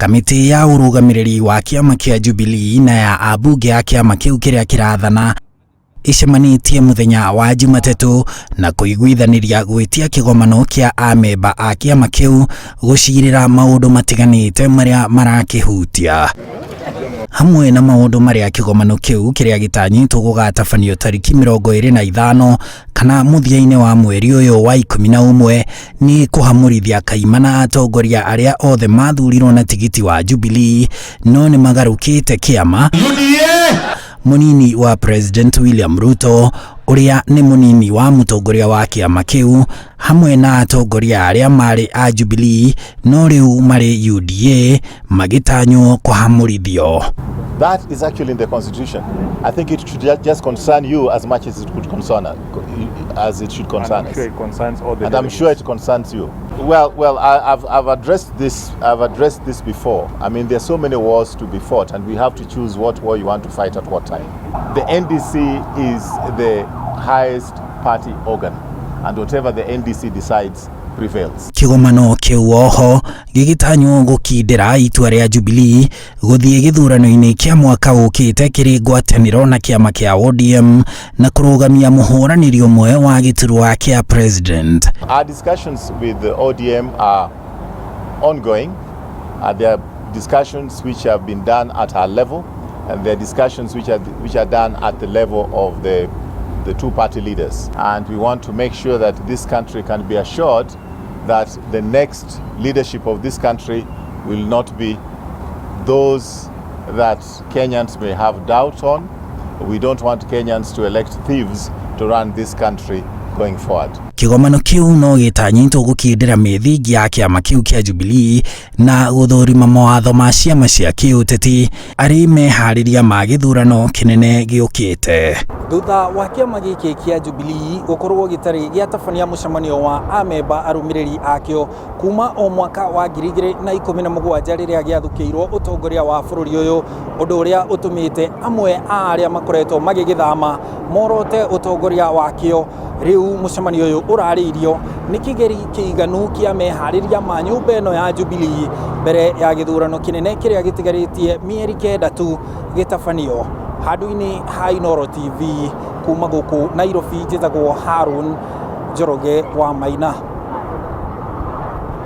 Kamĩtĩ ya ũrũgamĩrĩri wa kĩama kĩa Jubilee na ya ambunge a kĩama kĩu kĩrĩa kĩrathana ĩcemanĩtie mũthenya wa Jumatatũ na kũiguithanĩria gwĩtia kĩgomano kĩa amemba a kĩama kĩu gũcirĩra maũndũ matiganĩte marĩa marakĩhutia, hamwe na maũndũ marĩa kĩgomano kĩu kĩrĩa gĩtanyĩtwo gũgatabanio tarĩki 25 kana mũthia-inĩ wa mweri ũyũ wa 11 nĩ kũhamũrithia kaimana atongoria arĩa othe mathurirwo na tigiti wa Jubilee no nĩ magarũkĩte kĩama. Mũnini wa President William Ruto ũrĩa nĩ mũnini wa mũtongoria wa kĩama kĩu, hamwe na atongoria arĩa marĩ a Jubilee no rĩu marĩ UDA, magĩtanywo kũhamũrithio. That is actually in the constitution. I think it should just concern you as much as it could concern us, as it should concern And I'm us. sure it concerns all the And I'm sure it concerns you. Well, I've addressed this. I've addressed this before. I mean, there's so many wars to be fought, and we have to choose what war you want to fight at what time. The NDC is the highest party organ, and whatever the NDC decides prevails. Kĩgomano kĩu oho gĩgĩtanywo gũkindĩra itua rĩa Jubilee gũthiĩ gĩthurano-inĩ kĩa mwaka ũkĩte kĩrĩ ngwatanĩro na kĩama kĩa ODM na kũrũgamia mũhũranĩri ũmwe wa gĩturwa kĩa president. Our discussions with the ODM are ongoing. There are discussions which have been done at our level, and there are discussions which are done at the level of the two party leaders. And we want to make sure that this country can be assured that the next leadership of this country will not be those that Kenyans may have doubt on. We don't want Kenyans to elect thieves to run this country going forward. Kĩgomano kĩu no gĩtanyĩtwo gũkindĩra mĩthingi ya kĩama kĩu kĩa Jubilee na gũthũrima mawatho ma ciama cia kĩũteti arĩ meharĩria ma gĩthurano kĩnene gĩũkĩte. Thutha wa kĩama gĩkĩ kĩa Jubilee gũkorwo gĩtarĩ gĩatabania mũcemanio wa amemba arũmĩrĩri akĩo kuma o mwaka wa 2017 rĩrĩa gĩathukĩirwo ũtongoria wa bũrũri ũyũ, ũndũ ũrĩa ũtũmĩte amwe a arĩa makoretwo magĩgĩthama morote ũtongoria wakĩo, rĩu mũcemanio ũyũ ũrarĩirio nĩ kĩgeri kĩiganu kĩa meharĩria ma nyũmba ĩno ya Jubilee mbere ya gĩthurano kĩnene kĩrĩa gĩtigarĩtie mĩeri 9 tu gĩtabanio. Handũ-inĩ ha Inooro TV kuma gũkũ Nairobi, njĩtagwo Harun Njoroge wa Maina.